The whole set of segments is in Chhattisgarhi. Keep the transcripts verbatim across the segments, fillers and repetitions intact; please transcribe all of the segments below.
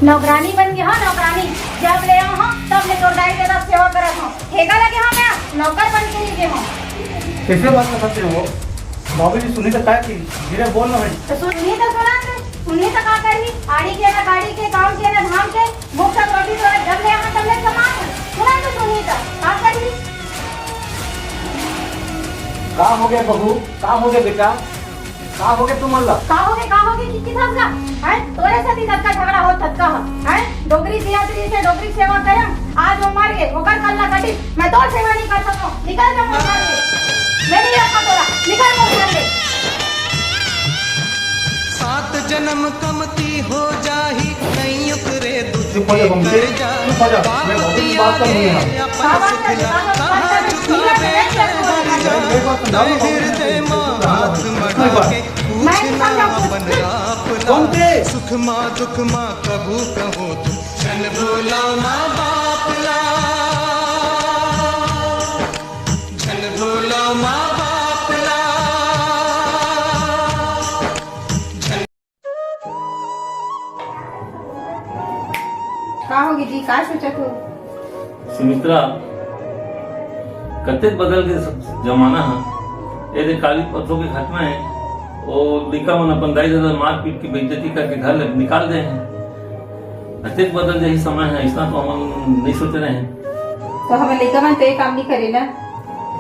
नौकरानी बन गे हव, नौकरानी। जब ले आए हव, तब ले तोर दाई के तब सेवा करत हव। ठेका लगे हव, मैं नौकर बन के नहीं गे हव। कैसे बात कर सकते हो? बाबूजी सुनी तो का की? धीरे बोल ना भाई। तो सुनी तो सुना थे, सुनी तो का करही? आड़ी के ना गाड़ी के, काम के ना धाम के, भूख से रोटी तो जब ले आए हव, तब ले कमा। सुना तो सुनी तो का करही? का हो गया बहू? का हो गया बेटा? का हो गया तुमन ला? का हो गया, का हो गया, कि, कि धक्का? हैं? तोरे से भी धक्का झगड़ा हो धक्का ह, हैं? डोकरी दिया तुझे से डोकरी सेवा करम, आज वो मर गए, ओकर कल्ला कटी, मैं तोर सेवा नहीं कर सकूं, निकल जा मोर घर से, मैं नहीं रखा तोरा, निकल मोर घर से। सात जन्म कमती हो जाही, नहीं उतरे दूध चुप हो जा, के बमती। कर्जा। चुप हो जा। मैं बहुत बात कर रही हूँ। बाप पिया के अपन का बात सुख कर रही ला हूँ? कहाँ चुकावे हर जा। मेरी बात समझाओ ना, बमती। हृदय मा हाथ मड़ा के मैं पूछना समझा कुछ। अपन आप ला। कौन थे? सुख मा दुख मा कभू कहो तू, झन भूलो माँ बाप ला, झन भूलो माँ बाप ला। का होगे जी, का सोचत हो? सुमित्रा, कतेक बदल के सब जमाना ह। ए दे काली परसों के घटना हे, ओ लइका मन अपन दाई ददा मार पीट के बेइज्जती करके घर ले निकाल दे हे। कतेक बदल जाही समय ह, अइसना तो हमन नइ सोचे रहेन। तो हमर लइका मन तो ये काम नइ करे ना।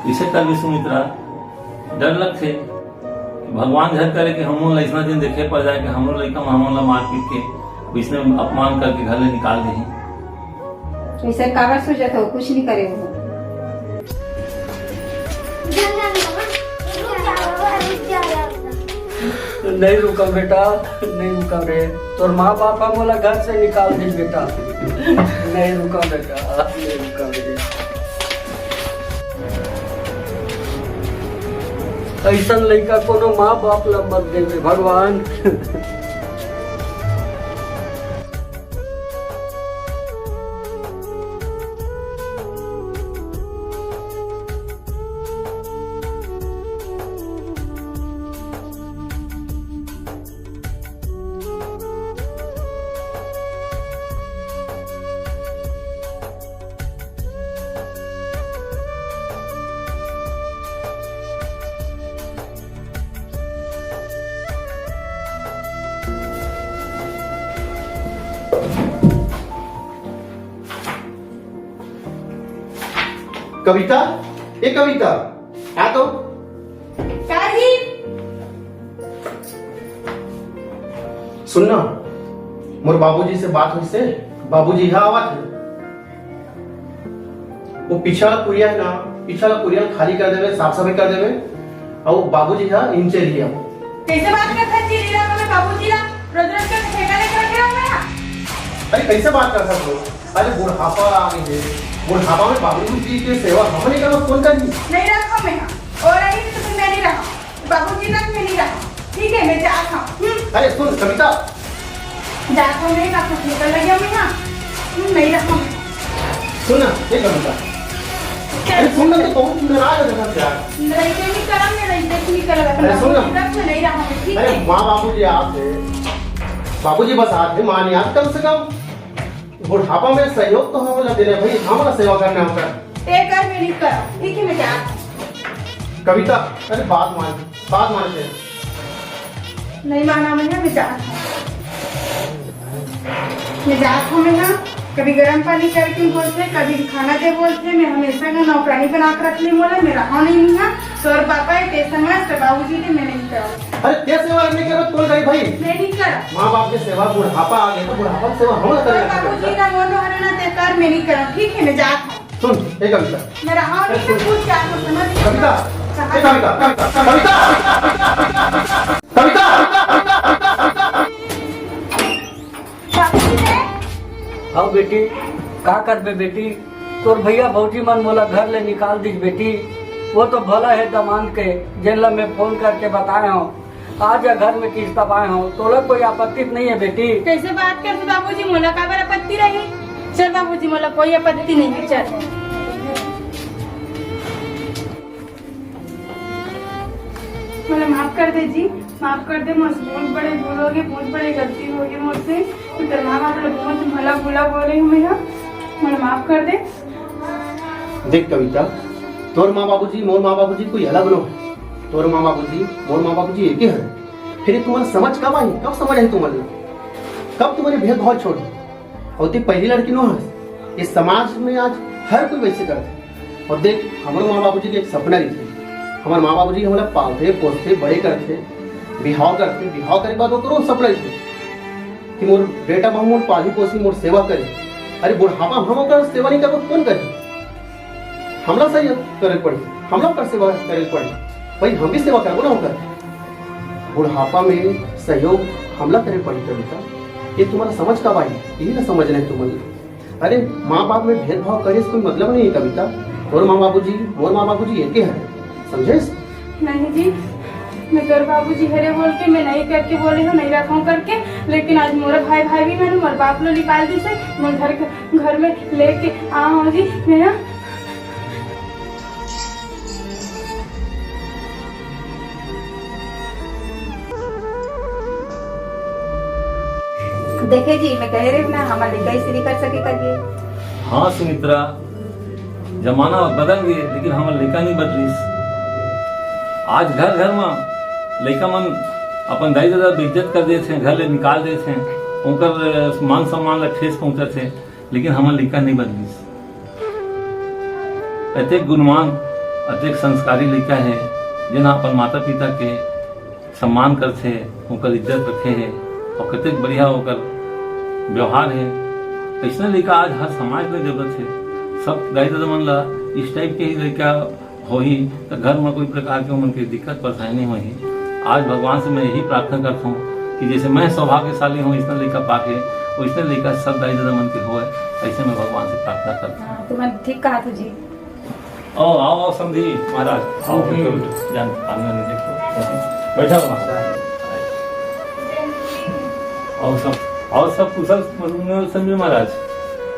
कइसे करबे सुमित्रा, डर लगथे। भगवान झन करे कि हमन ला अइसना दिन देखे पड़ जाए कि हमरो लइका मन हमन ला मार पीट के, अइसने अपमान करके घर ले निकाल देही। अइसन काबर सोचत हो? कुछ नहीं करे हो। नहीं रुका बेटा, नहीं रुका रे। तोर माँ बाप ह मोला घर से निकाल दे बेटा। नहीं रुका बेटा, नहीं रुका रे। अइसन लइका कोनो माँ बाप ला मत देवे भगवान। कविता, ए कविता, आ तो। का जी? सुन ना, मोर बाबूजी से बात होइस हे, बाबूजी ह आवत हे। वो पीछा वाला कुरिया हे ना, पीछा वाला कुरिया खाली कर देवे, साफ सफाई कर देवे, अउ बाबूजी ह इनचे लिया। कइसे बात करत हस जी, लीला वाला बाबूजी ला? रोज रोज के ठेका लेके रखे हो ना? अरे कइसे बात कर सकत हो? अरे बुढ़ापा आ गे हे, बुढ़ापा में बाबूजी के सेवा हम नइ करबो, कोन करही? नहीं रखा मैं, अउ रही तो फिर मैं नहीं रहा। बाबूजी तक में नहीं रहा। ठीक है, मैं जात हूँ। हम्म। अरे सुन कविता। जात हूँ मैं, आपको ठेका लग गया मैं, हाँ। हम्म, नहीं रहा मैं। सुन ना, ए कविता। क्या? अरे सुन ना, तो बहुत नाराज हो जाता यार। नहीं, नहीं करम, मैं नहीं, नहीं करम। अरे सुन ना। बाबूजी तक में नहीं रहा मैं, ठीक अरे है? माँ बाबूजी आत हे, बाबूजी बस आत हे, माँ नहीं आत कम से कम। बुढ़ापा में सहयोग तो हमला देना भाई, हमला सेवा करना होता। ते कर, मैं नहीं कर, ठीक है, मैं जात हूँ। कविता, अरे बात मान, बात मान के। नहीं माना मैं, मैं जात हूँ। मैं जात हूँ, मैं ना, कभी गर्म पानी करके बोलथे, कभी खाना दे बोलथे, मैं हमेशा का नौकरानी बना के रख ली मोला, मैं रहा नहीं हूँ। तोर पापा हे, ते समझ, तो बाबूजी के मैं नहीं करूँ। अरे, ते सेवा नहीं करो, तोर गरीब भाई। मैं नहीं करा। माँ बाप के सेवा, बुढ़ापा आ गया तो बुढ़ापा की सेवा हम तोर करे बाबूजी का मोनो हरे ना, ते कर, मैं नहीं करा। ठीक है, मैं जात हूँ। सुन, एक कविता। मैं रहा नहीं, अरे, मैं सुन। खुद जात हूँ, समझ? कविता, कहाँ ए, कविता, कविता, कविता, कविता। बाबूजी रे। हाँ बेटी, का करबे बेटी, तोर भैया भौजी मन मोला घर ले निकाल दिस बेटी। वो तो भला हे दमांद के, जेन ला मैं फोन करके बताए हूँ, आज या घर में किस तब आए हूँ, तोला कोई आपत्ति तो नहीं है बेटी? कैसे बात करते बाबूजी, मोला काबर आपत्ति रही? चल बाबूजी, मोला कोई आपत्ति नहीं है, चल। मोला माफ कर दे जी, माफ कर दे, मोर से बहुत बड़े भूल हो गए, बहुत बड़ी गलती हो गई मोर से। तेरे माँ बाप ला बहुत भला बुरा बोले हूँ मैं, मोला माफ कर दे। देख कविता, तोर माँ बाबूजी, मोर माँ बाबूजी कोई अलग नो है। तोर माँ बाबूजी, मोर माँ बाबूजी एके हरे। फिर ये तुम्हारा समझ कब आई? कब समझ आई तुम्हारे? कब तुम्हारे भेदभाव छोड़? और ते पहली लड़की नो हस। इस समाज में आज हर कोई वैसे करते। और देख, हमारे माँ बाबूजी के एक सपना रही थी। हमारे माँ बाबूजी हमला पालते, पोसते, बड़े करते, बिहाव करते, बिहाव करे के बाद ओकरो सपना रही थी कि मोर बेटा बहू मोर पाली पोसी, मोर सेवा करे। अरे बुढ़ापा हम ओकर सेवा नहीं करबो, कौन करे? हमला सहयोग करे पड़ी, हमला ओकर सेवा करे पड़ी। भाई हम भी सेवा करबो ना ओकर। बुढ़ापा में सहयोग हमला करे पड़ी कविता। ये तुम्हारा समझ कब आई? यही ना समझना है तुम्हारी। अरे माँ बाप में भेदभाव करे से कोई मतलब नहीं है कविता। तोर माँ बाबूजी, मोर माँ बाबूजी एके है, समझेस? नहीं जी, मैं तोर बाबूजी हरे बोल के मैं नहीं करके बोले हूँ, नहीं रखूँ करके, लेकिन आज मोर भाई भाई भी मैंने मोर बाप लो निकाल दी से, मैं घर के, घर में लेके आऊँ जी, मैं ना देखे जी, मैं कहे रहे ना, हमारे लइका ऐसे नहीं कर सके करके। हाँ सुमित्रा, जमाना बदल गए, लेकिन हमारे लइका नहीं बदलिस। आज घर घर में लइका मन अपन दाई ददा बेइज्जत कर देथे, घर ले निकाल देथे, उनकर मान सम्मान ला ठेस पहुंचत हे, लेकिन हमारे लइका नहीं बदलिस। अतेक गुणवान, अतेक संस्कारी लइका हे, जेन ह अपन माता पिता के सम्मान करथे, ओकर इज्जत रखे हे, और कतेक बढ़िया ओकर व्यवहार हे। अइसने लइका आज हर समाज में जरूरत हे। सब दाई ददा मन ला इस टाइप के ही लइका होही, त घर में कोई प्रकार के ओमन के दिक्कत परेशानी नहीं होही। आज भगवान से मैं यही प्रार्थना करता हूँ कि जैसे मैं सौभाग्यशाली हूँ, इसने लइका पाके, वैसने लइका सब दाई ददा मन के होए, ऐसे मैं भगवान से प्रार्थना करता हूँ। हाँ, तो मैं ठीक कहा था जी। आओ, आओ, आओ, समधी महाराज, आओ, हम्म। बैठो, बैठो, जान, आंगन में देखो, बैठो महाराज। और सब, और सब कुशल मंगल समधी महाराज?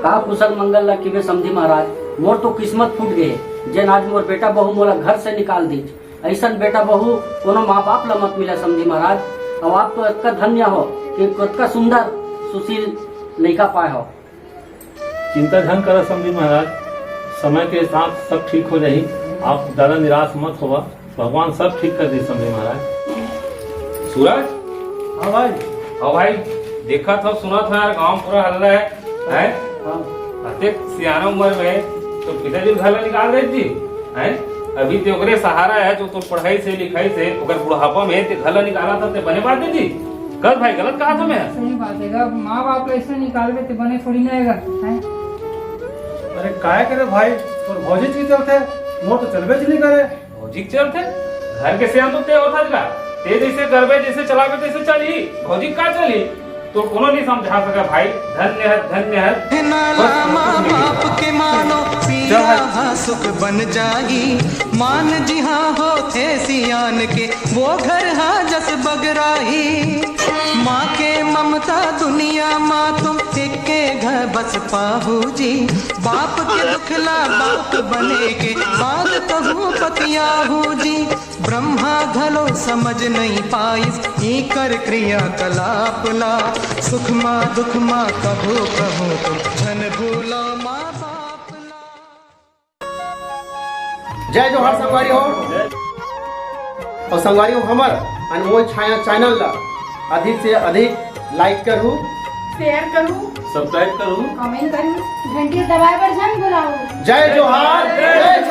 का कुशल मंगल ला किबे समधी महाराज, मोर तो किस्मत फूट गए, जेन आज मोर बेटा बहू मोला घर से निकाल दीच। ऐसन बेटा बहू कोनो माँ बाप ला मत मिले समधी महाराज। अब आप तो इतना धन्य हो कि कतका सुंदर सुशील लइका पाए हो। चिंता झन करा समधी महाराज, समय के साथ सब ठीक हो जाही। आप ज्यादा निराश मत होवा, भगवान सब ठीक कर दी समधी महाराज। सूरज? हाँ भाई। हाँ भाई, देखा था, सुना था यार, गांव पूरा हल्ला है, हैं? हाँ। अतेक सियाना उम्र में तो पिताजी घर ला निकाल दे जी, हैं? अभी ते ओकरे सहारा है, जो तोर पढ़ाई से, लिखाई से, ओकर बुढ़ापा में ते घर ला निकाला था, ते बने बात दे जी। गलत भाई, गलत कहा था मैं? सही बात है, अगर माँ बाप ला ऐसे निकालबे ते बने थोड़ी ना हैगा, हैं? अरे काय करे भाई, तोर भौजी के चलते मोर तो चलबे च नहीं करे। भौजी के चलते? घर के सियान तो ते होता का? ते जैसे करबे, जैसे चलाबे, तैसे चली। भौजी का चली? तो कोनो नहीं समझा सका भाई। धन्य है, धन्य है। नाला बस, माँ कुछ नहीं बाप के मानो, चल पिया भाई। हा सुख बन जाही। मान जिहाँ होथे सियान के, वो घर हा जस बगराही। माँ के ममता दुनिया मा तुम एके घर बस पाहू जी। बाप के दुख ला बाप बने के बाद कहूँ पतियाहू जी। ब्रह्मा घलो समझ नहीं पाइस, इकर क्रियाकलाप ला। सुख मा दुख मा कभू कहूँ तुम झन भूलो माँ बाप ला। जय जोहार संगवारी हो। और संगवारी हो, हमर अनमोल छाया चैनल ला अधिक से अधिक like करू, share करू, subscribe करू, comment करू, घंटी दबाए बर झन भुलाओ। जय जोहार, जय